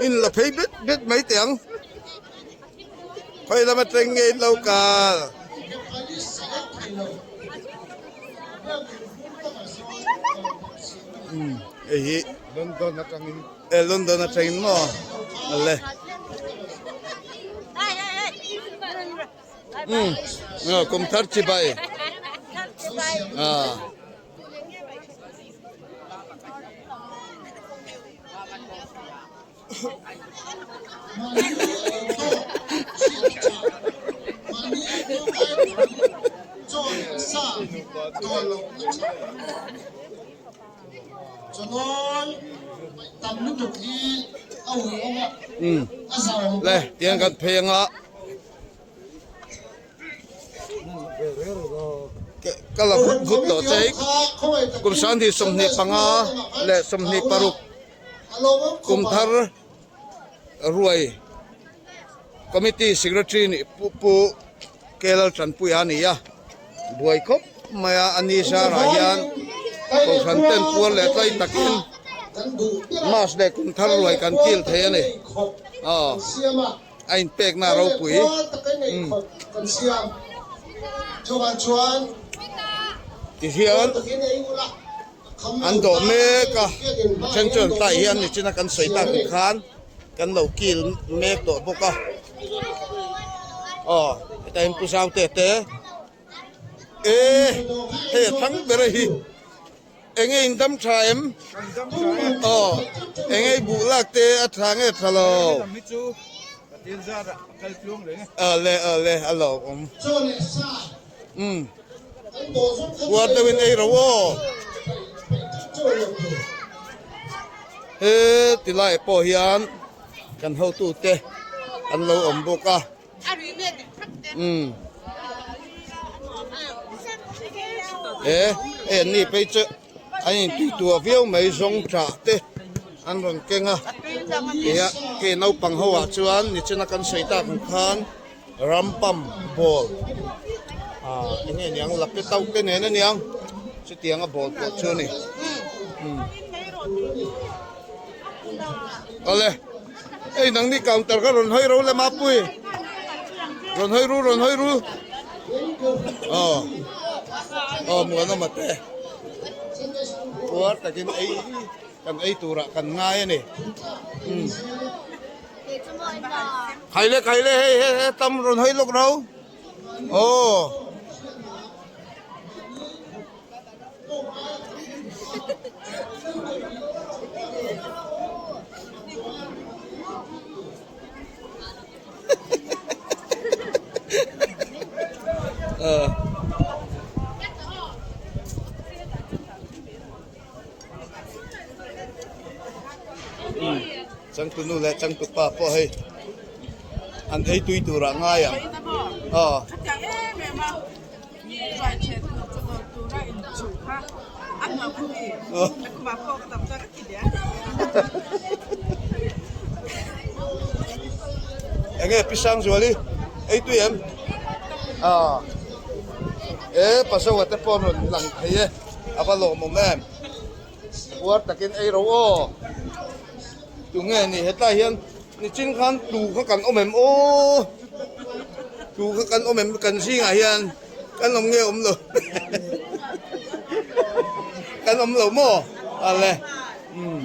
in la phei bet bet mai teh ang khawi lama teng nge in lo kal. Hei hi London atangin e London atangin maw ale um kum thar chibai a Le tiang kan phei anga ka la vut vut tawh che kum 25 leh 26 Kum thar ruai committee secretary nih pu pu Kelal Tanpuia a ni a, buai khawp mai a, a ni zarah hian kohhran ten puar leh tlai takin mass leh kum thar ruai kan kil thei a ni aw a inpekna a ropui umm tihian. An dawh mek a, a then chuan tlai hian nichina kan sawi tak ang khan kan lo kil mek tawh bawk a, aw hetah hian pu Zaute te e hei a thlang ber a hi enge in dam tha em aw enge i buh lak te a tha nge tha lo awle awle a lawmawm umm. Puar deuhin ei ro aw. He ti lai pawh hian kan hotute an lo awm bawk a. Umm. He hei an ni phei chu an intui tuah viau mai zawng tah te an rawn keng a. Tia hei naupang ho ah chuan nichina kan sawi tak ang khan. Rampam ball ah eng nge niang lape tauh te nen aniang chutianga ball pawh chu a ni umm awle hei nangni counter kha rawn hawi ro le mapui rawn hawi ru rawn hawi ru aw aw muanawma te. Puar takin ei kan ei turah kan ngai a ni. Umm. Khaile khaile hei he he tam rawn hawi lawk ro. Aw. Changtunu leh changtupa pawh hei an ei tui turah ngai ang. Aw. Enge Pi Sangzuali ei tui em? Aw. E Pazoa te pawh an rawn lang thei e a va lawmawm em? Puar takin ei ro aw. Tunge ni hetlai hian nichin khan tu kha kan awm em aw tu kha kan awm em kan zingah hian kan awm nge awm lo kan awm lo maw ale umm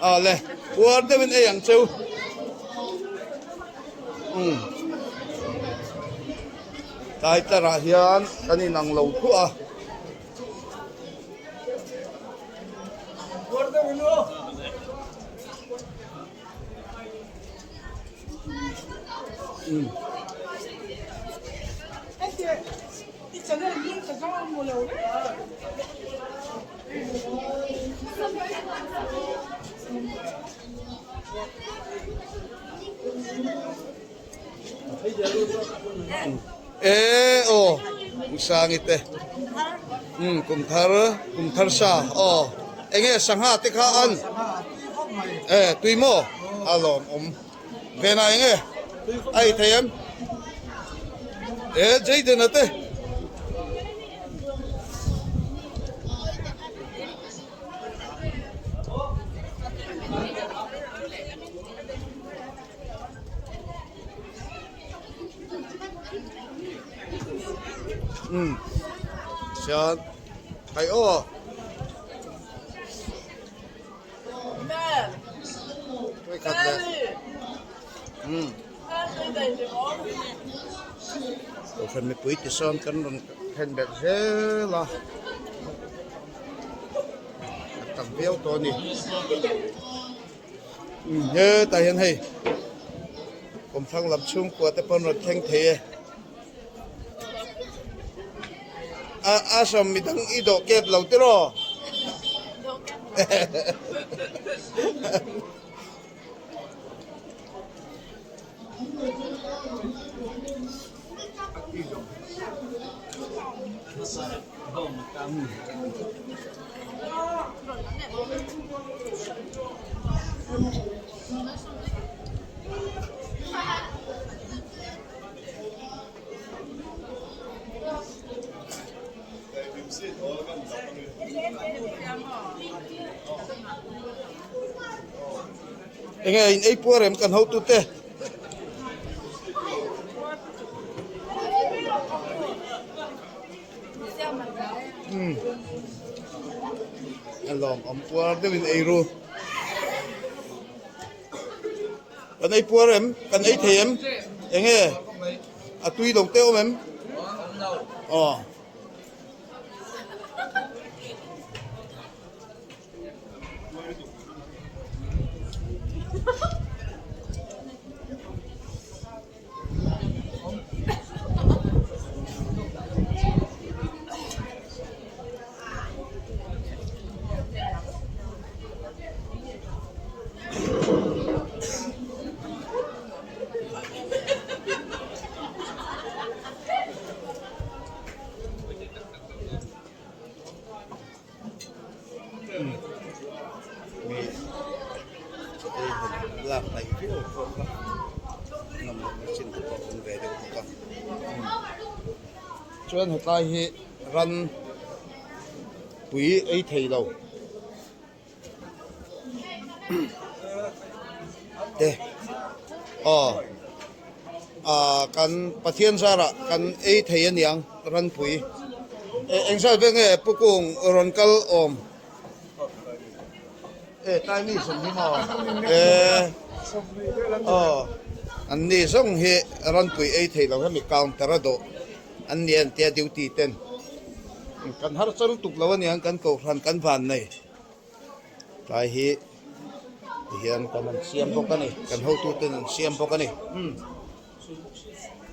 ale puar deuhin ei ang cheu umm tlai tlarah hian kan inang lo thuah a. E aw Usangi te umm kum thar kum thar sa aw enge sangha te kha an e tui maw a lawm awm venah enge a ei thei em e Jayden-a te. Umm chuan hei aw vawikhat leh umm kohhran mipui ti sawn kan rawn thlen belh zel a a tam viau tawh a ni. Hetah hian hei kawmthlang lam chhungkua te pawh an rawn thleng thei e a ashram midang i dawh kep lo tiraw Enge in ei puar em kan hotute. Umm a lawm awm puar deuhin ei ru kan ei puar em kan ei thei em enge a tui lo te awm em aw. Mi ei han lak hnaih viau pawh kha nawm lohna chin te pawh a awm ve deuh bawk a chuan hetlai hi ran pui ei thei lo te aw ah kan Pathian zarah kan ei thei aniang ran pui. Eng zat vel nge Pu Kung rawn kal awm? E tlai mi sawm hi maw? E aw an ni zawng hi ranpui ei thei lo hemi counter a dawh an ni an tia duty ten kan harsa lutuk lo aniang kan kohhran kan van nei tlai hi tihian kan an siam bawk a ni kan hotu ten an siam bawk a ni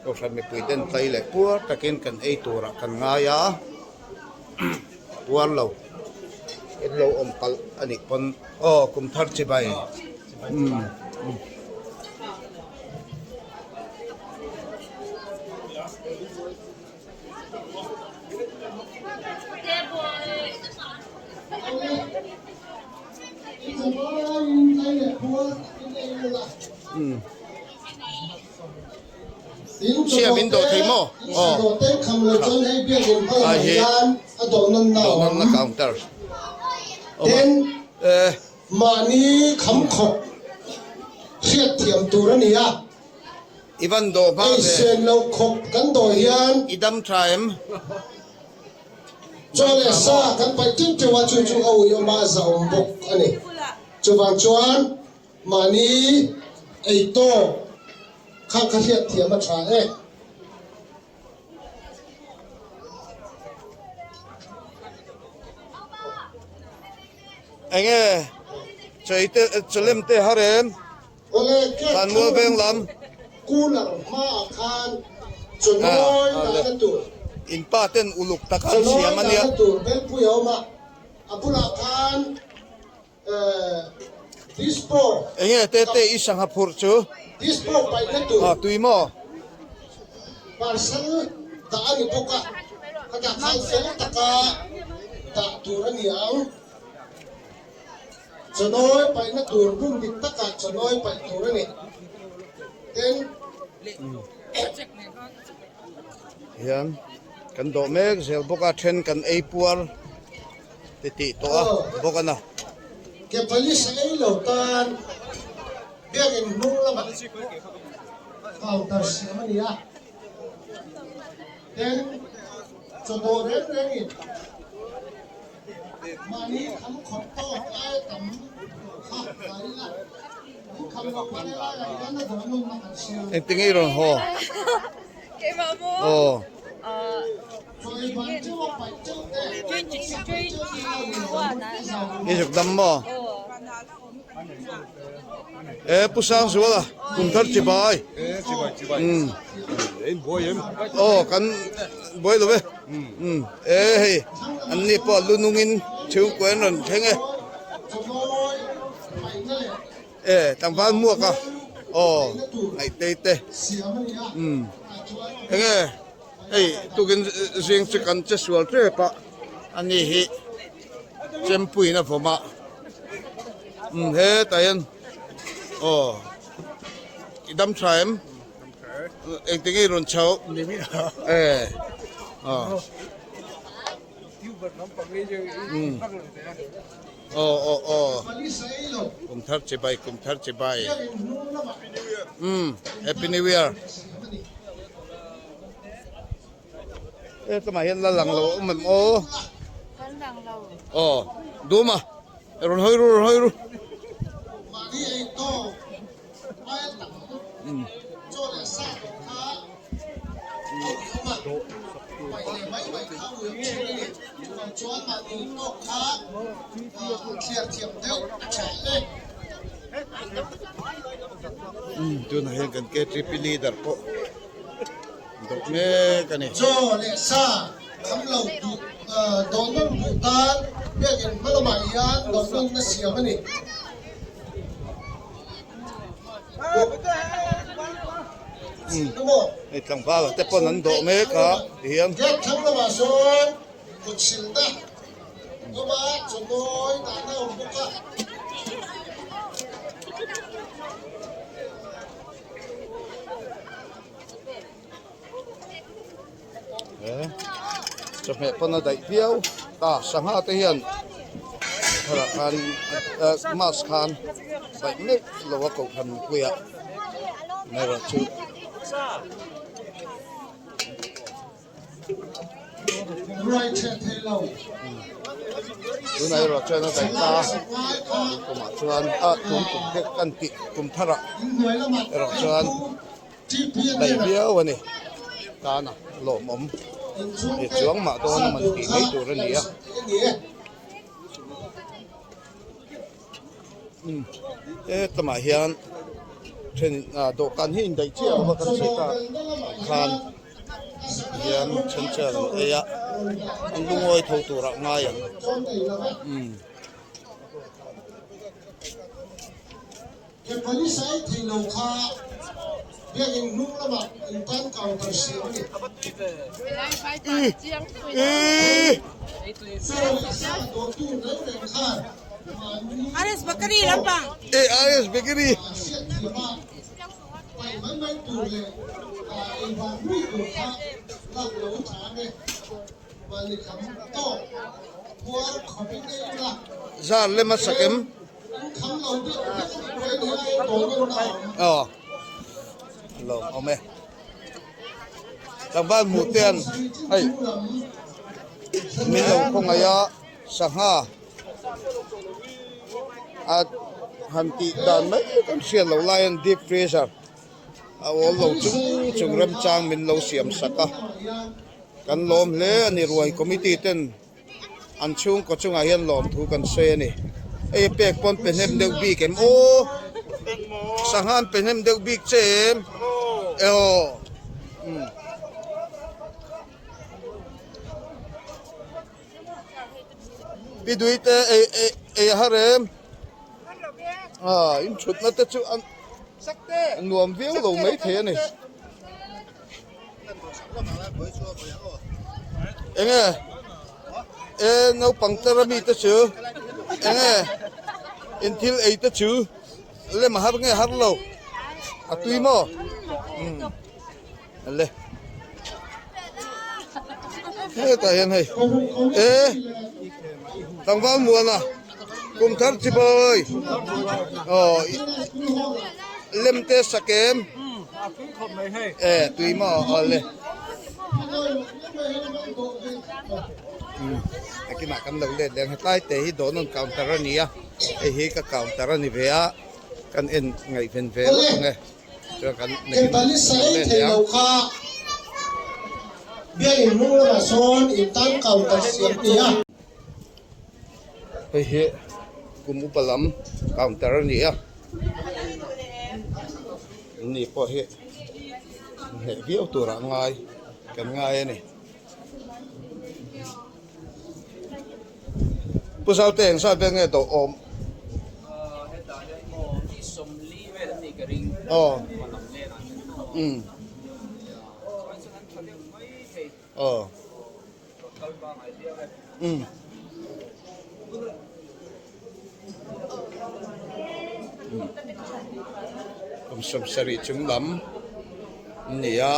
Kohhran mipui ten tlai leh puar takin kan ei turah kan ngai a, puar lo in lo awm palh a nih pawn aw kum thar chibai umm. Chhia min dawh thei maw? Aw. Ai hi dawhnanna counter. Tin, mahni kham khawp hriat thiam tur a ni a. I van dawh hma ve. Ei sen loh khawp kan dawh hian. I dam tha em? Chaw leh sa kan paih teuh teuh a, chu chu a uiawm a, a zahawm bawk a ni. Chuvang chuan. Mahni ei tawk kha ka hriat thiam a tha e. Enge chei te chalem te har em? Awle cake Thlanmual veng lam. Cooler hmaah khan chawnawi dahna tur. In pa ten uluk tak an siam a nia. Chawnawi dahna tur belpui a awm a, a bulah khan Enge tete i sangha phurh chu? A tui maw? Hian kan dawh mek zel bawk a then kan ei puar. Ti tih tawh a bawk a na. Ke police ei lo tan biakin hnung lamah counter siam a ni a, tin chawdawh reng rengin mahni kham khawp tawk aia tam kha dah ila, in kham loh pawn helaiah hian a dawh nunna kan siam. Engtinge i rawn haw? Keimah maw? Aw. I zuk dam maw? E Pu Sangzuala kum thar chibai. Umm. Aw kan buai lo e. Umm e hei an ni pawh lu nungin chhungkua an rawn thleng e. E tlangval muak a aw ngaihtei te. Umm enge. Hei tukin zing chu kan che sual tep a, ani hi chempuiin a vawm a, umm hetah hian aw i dam tha em? Engtin nge i rawn chhoh? E aw umm aw aw aw kum thar chibai kum thar chibai umm happy new year. E tlama hian la lang lo a awm em aw aw dum a rawn hawi ru rawn hawi ru tunah hian kan KTP leader pawh Dawt mek a ni. Chaw leh sa kham lo duh dawhnawn duh tan biakinn hma lamah hian dawhnawnna siam a ni. Hei tlangval te pawn an dawh mek a tihian. Gate thlang lamah sawn kut silna awm a, chawhnawi dahna a awm bawk a. Chawhmeh pawn a daih viau ta sangha te hian tharah khan mask khan daih meuh lo a kohhran mipuiah erawh chu. Ruai chhe thei lo. Tunah erawh chuan a daih ta a, tun kumah chuan a tun kum te kan tih kum tharah erawh chuan daih viau a ni. Tana lawmawm ni chuang mah dawn a man tih mai tur a ni a. Hetlangah hian then dawhkan hi indaih chiah lo va kan sawi tak khan hian then chuan an ei a an lungawi tho turah ngai ang umm. He police ai thei lo kha biakin hnung lamah in tan counter siam a ni. RS Bakery lampang. E RS Bakery. Zar lema sakem. Aw lawm awm e tlangval hmuh te an hei min lo khawngaih a sangha a han tih dan mai kan hriat loh lai an deep freezer a awl lo chung chung remchang min lo siam sak a kan lawm hle a ni ruai committee ten. An chhungkaw chungah hian lawmthu kan sawi a ni. Hei a pek pawn pe hnem deuh bik em aw? Sangha an pe hnem deuh bik che em? Aw. Umm. Pi dui te ei ei ei a har em? Ah, in thutna te chu an nuam viau lo mai thei a ni. Enge e naupang tar ami te chu enge in thil ei te chu lem a har nge har lo a tui maw umm le hetah hian hei e tlangval muana kum thar chibai aw lem te sakem. E tui maw aw le nakinah kan lo let leh ang hetlai te hi dawhnawn counter a ni a hei hi ka counter a ni ve a kan en ngaihven ve lawk ang e chuan kan nakinah kan lo let leh ang. Hei hi kum upa lam counter a ni a. Ni pawh hi hneh viau turah a ngai kan ngai a ni. Pu Zaute eng zat vel nge dawh awm? Aw umm aw. Umm. Kum 70 chung lam an ni a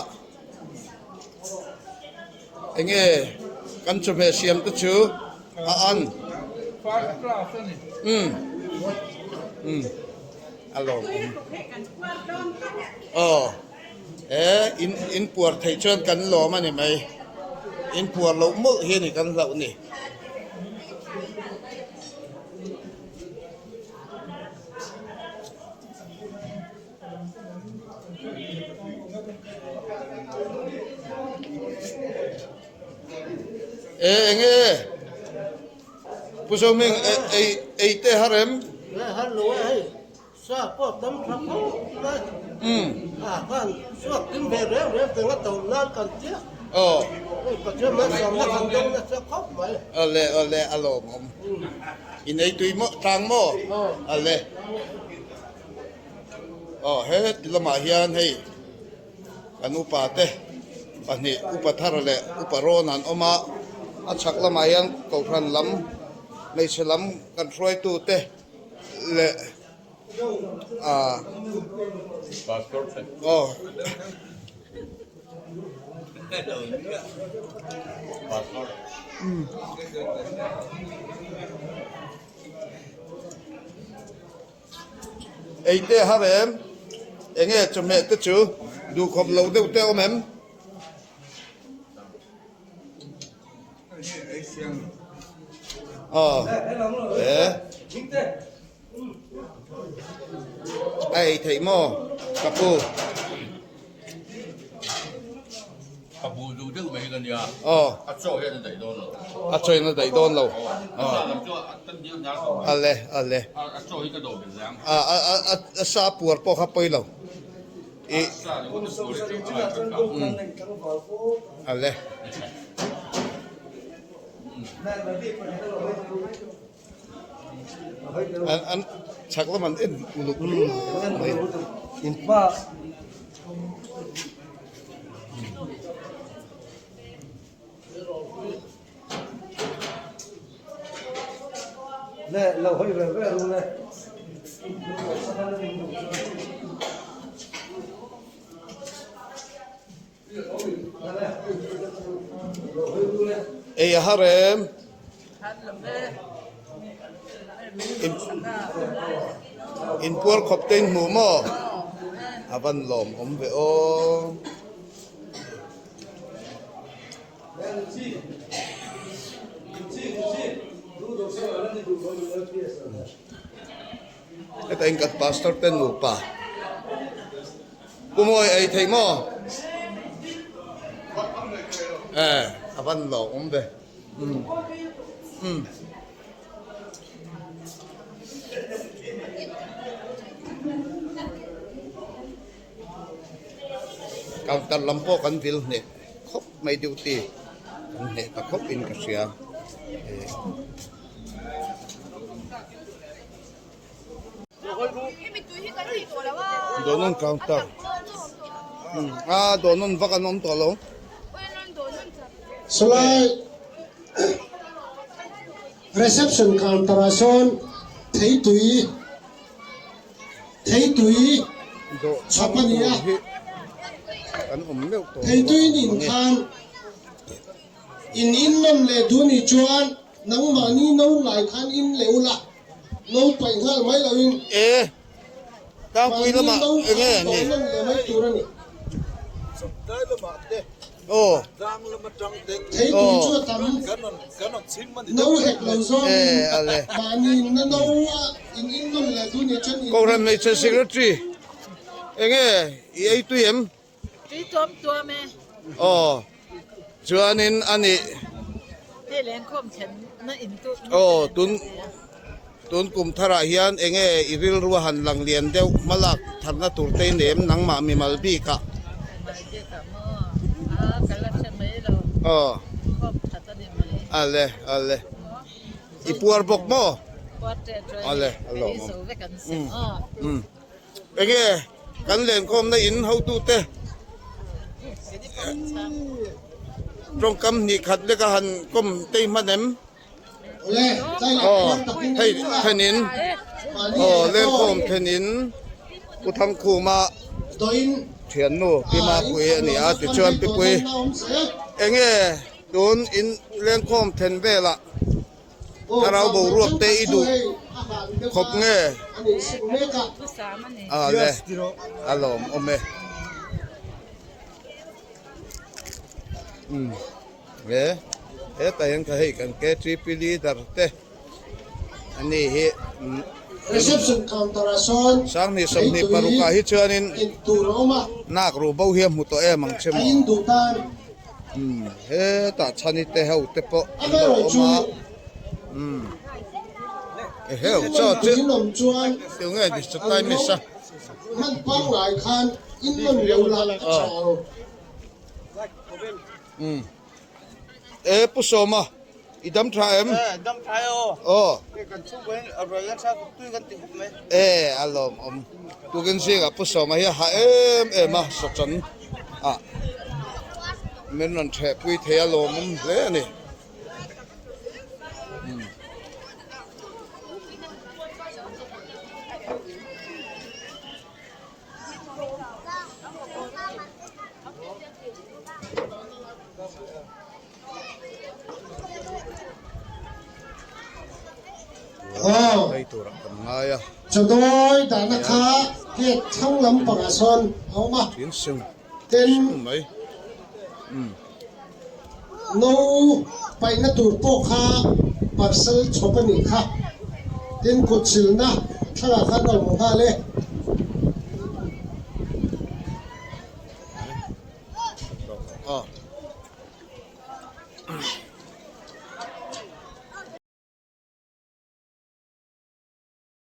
enge kan chawhmeh siam te chu a an umm umm a lawmawm aw. He in in puar theih chuan kan lawm a ni mai. In puar loh mawlh hi a ni kan hlauh ni. E enge Pu Zohming ei ei te har em? Har lo e hei. Sa pawh tam tha khawp mai. A khan suak kim ve reng reng teng a to nan kan tia. Aw. Hei Pathian malsawmna kan dawng nasa khawp mai. Awle awle a lawmawm. In ei tui maw tlang maw? Awle. Aw he ti lamah hian hei kan upa te pahnih upa thar leh upa rawn an awm a, a chhak lamah hian kohhran lam hmeichhe lam kan hruaitu te. leh a aw ei te har em enge chawhmeh te chu duhkhawp lo deuh te a awm em? Aw e a ei theih maw ka pu. A bu duh deuh mai ka nia. Aw. A chaw hian a daih dawn lo. A chaw in a daih dawn lo. Aw. A lam chu a tan diau hnar tawh. Ale ale. A chaw hi ka dawh belh ang. A a a a sa puar pawh kha pawi lo. I. Sa ringawt a puar hi chu a ngai kha. Ale. An an chhak lam an en uluk riau mai. Ei a har em? In puar khawp te in hmuh maw? A van lawm awm ve aw. Heta in kan pastor te nupa Pu Mawi ei theih maw? Eh, a van lo awm ve. Um. Um. Counter lam pawh kan vil hneh khawp mai duty kan hneh ta khawp in ka hria. Eh. Dawhnawn counter a dawhnawn vak an awm tawh lo. Sawlai reception counter ah sawn theitui theitui chhawp a ni a theitui nin khan in innawn leh duh ni chuan nangmahni no lai khan in leh ula. No paih nghal mai lo in. E tlangpui lamah eng nge an ni? Leh mai tur a ni. Tlai lamah te. Aw. Tlang lam atang ten. Theitui chu a tam. No hek lo zawng in. Mahni na no a in in nawn leh duh ni chuan in. Kohhran hmeichhe secretary eng nge i ei tui em? Tui tuam tuam e. Aw chuanin a nih. Hei lengkhawm thlen na in tu. Aw tun tun kum tharah hian enge i rilru a han lang lian deuh hmalak tharna tur te i nem nangmah mimal bikah. Mimal bikah maw a ka la hre mai lo. Aw. Khawm that a ni mai. Ale ale i puar bawk maw? Puar teh chuai. Ale a lawm awm. Ei zo vek an sem aw. Um. Enge kan lenkhawmna in hotute tawngkam hnih khat leka han kawm tei hman em? Aw hei thlenin aw lenkhawm thlenin Pu Thangkhuma thiannu Pi Mapui a ni a tichuan Pi Pui enge tun in lenkhawm thlen velah Thlarau boruak te i duh khawp nge? A le, a lawm awm e. Umm he hetah hian kha hei kan KTP leader te a ni hi Sanghnih 26 ah hi chuanin nak ruh bo hi a hmu tawh em ang che maw? Umm hetah chhani te ho te pawh an lo awm a umm eheu chaw chu tiu nge ni chatlai miss a umm e pu sawma i dam tha em aw e a lawmawm tukin zingah pu sawma hi a ha em em a sawchan ah min rawn theh pui thei a lawmawm hle a ni. Lei turah kan ngai a. Chawdawi dahna kha gate thlang lampangah sawn a awm a. Tin sung Ten sung mai. Umm. No paihna tur pawh kha parcel chhawp a nih kha. Tin, kut silna thlalak khan a awm nghal e.